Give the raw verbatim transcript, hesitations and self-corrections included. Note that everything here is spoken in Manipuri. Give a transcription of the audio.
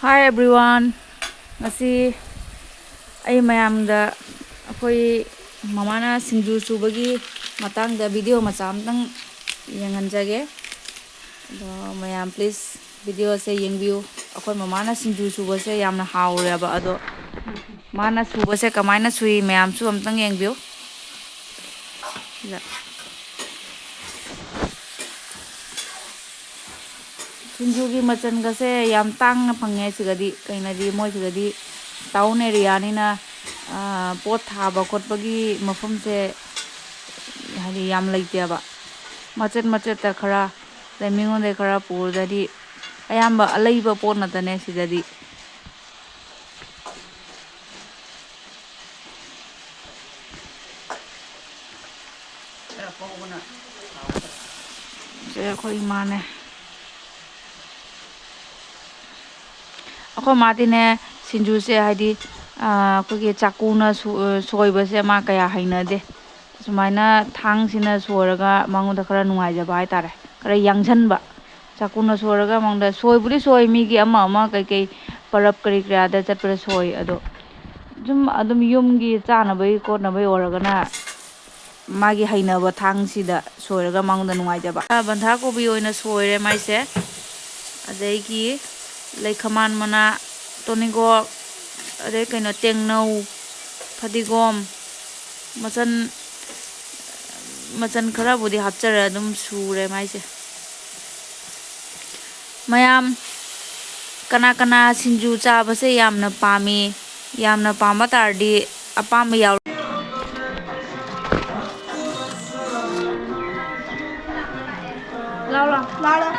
Hi everyone, ꯉꯁꯤ ꯑꯩ ꯃꯌꯥꯝꯗ ꯑꯩꯈꯣꯏ ꯃꯃꯥꯅ ꯁꯤꯡꯖꯨ ꯁꯨꯕꯒꯤ ꯃꯇꯥꯡꯗ ꯚꯤꯗꯤꯑꯣ ꯃꯆꯥ ꯑꯃꯇꯪ ꯌꯦꯡꯍꯟꯖꯒꯦ꯫ ꯑꯗꯣ ꯃꯌꯥꯝ please ꯚꯤꯗꯤꯑꯣꯁꯦ ꯌꯦꯡꯕꯤꯌꯨ꯫ ꯑꯩꯈꯣꯏ ꯃꯃꯥꯅ ꯁꯤꯡꯖꯨ ꯁꯨꯕꯁꯦ ꯌꯥꯝꯅ ꯍꯥꯎꯔꯦꯕ꯫ ꯑꯗꯣ ꯃꯥꯅ ꯁꯨꯕꯁꯦ ꯀꯃꯥꯏꯅ ꯁꯨꯏ ꯃꯌꯥꯝꯁꯨ ꯑꯝꯇꯪ ꯌꯦꯡꯕꯤꯌꯨ꯫ ꯁꯤꯗ ꯁꯤꯡꯖꯨꯒꯤ ꯃꯆꯜꯒꯁꯦ ꯌꯥꯝ ꯇꯥꯡꯅ ꯐꯪꯉꯦ ꯁꯤꯗꯗꯤ꯫ ꯀꯩꯅꯣꯗꯤ ꯃꯣꯏꯁꯤꯗꯗꯤ ꯇꯥꯎꯟ ꯑꯦꯔꯤꯌꯥꯅꯤꯅ, ꯑꯥ, ꯄꯣꯠ ꯊꯥꯕ ꯈꯣꯠꯄꯒꯤ ꯃꯐꯝꯁꯦ ꯍꯥꯏꯗꯤ ꯌꯥꯝ ꯂꯩꯇꯦꯕ꯫ ꯃꯆꯦꯠ ꯃꯆꯦꯠꯇ ꯈꯔ, ꯑꯗꯩ ꯃꯤꯉꯣꯟꯗꯩ ꯈꯔ ꯄꯨꯔꯗꯗꯤ ꯑꯌꯥꯝꯕ ꯑꯂꯩꯕ ꯄꯣꯠ ꯉꯥꯛꯇꯅꯦ ꯁꯤꯗꯗꯤ꯫ ꯁꯦ ꯑꯩꯈꯣꯏ ꯏꯃꯥꯅꯦ꯫ ꯑꯩꯈꯣꯏ ꯃꯥꯗꯤꯅꯦ, ꯁꯤꯡꯖꯨꯁꯦ ꯍꯥꯏꯗꯤ, ꯑꯥ, ꯑꯩꯈꯣꯏꯒꯤ ꯆꯥꯛꯀꯨꯅ ꯁꯨ-, ꯁꯣꯏꯕꯁꯦ ꯃꯥ ꯀꯌꯥ ꯍꯩꯅꯗꯦ꯫ ꯁꯨꯃꯥꯏꯅ ꯊꯥꯡꯁꯤꯅ ꯁꯣꯏꯔꯒ ꯃꯉꯣꯟꯗ ꯈꯔ ꯅꯨꯡꯉꯥꯏꯖꯕ ꯍꯥꯏꯇꯥꯔꯦ, ꯈꯔ ꯌꯥꯡꯁꯟꯕ꯫ ꯆꯥꯛꯀꯨꯅ ꯁꯣꯏꯔꯒ ꯃꯉꯣꯟꯗ ꯁꯣꯏꯕꯨꯗꯤ ꯁꯣꯏ, ꯃꯤꯒꯤ ꯑꯃ ꯑꯃ ꯀꯩꯀꯩ ꯄꯔꯕ ꯀꯔꯤ ꯀꯔꯥꯗ ꯆꯠꯄꯗ ꯁꯣꯏ, ꯑꯗꯣ ꯁꯨꯝ ꯑꯗꯨꯝ ꯌꯨꯝꯒꯤ ꯆꯥꯅꯕꯒꯤ ꯈꯣꯠꯅꯕꯒꯤ ꯑꯣꯏꯔꯒꯅ ꯃꯥꯒꯤ ꯍꯩꯅꯕ ꯊꯥꯡꯁꯤꯗ ꯁꯣꯏꯔꯒ ꯃꯉꯣꯟꯗ ꯅꯨꯡꯉꯥꯏꯖꯕ꯫ ꯕꯟꯙꯥ ꯀꯣꯕꯤ ꯑꯣꯏꯅ ꯁꯣꯏꯔꯦ ꯃꯥꯏꯁꯦ, ꯑꯗꯒꯤ ꯂꯩꯈꯃꯥꯟ ꯃꯅꯥ, ꯇꯣꯅꯤꯡꯀꯣꯛ, ꯑꯗꯩ ꯀꯩꯅꯣ, ꯇꯦꯡꯅꯧ, ꯐꯗꯤꯒꯣꯝ, ꯃꯆꯟ, ꯃꯆꯟ ꯈꯔꯕꯨꯗꯤ ꯍꯥꯞꯆꯔꯦ, ꯑꯗꯨꯝ ꯁꯨꯔꯦ ꯃꯥꯏꯁꯦ꯫ ꯃꯌꯥꯝ ꯀꯅꯥ ꯀꯅꯥ ꯁꯤꯡꯖꯨ ꯆꯥꯕꯁꯦ ꯌꯥꯝꯅ ꯄꯥꯝꯃꯤ? ꯌꯥꯝꯅ ꯄꯥꯝꯕ ꯇꯥꯔꯗꯤ ꯑꯄꯥꯝꯕ ꯌꯥꯎ-, ꯂꯥꯎ, ꯂꯥꯎ꯫ ꯂꯥꯎ, ꯂꯥꯎ꯫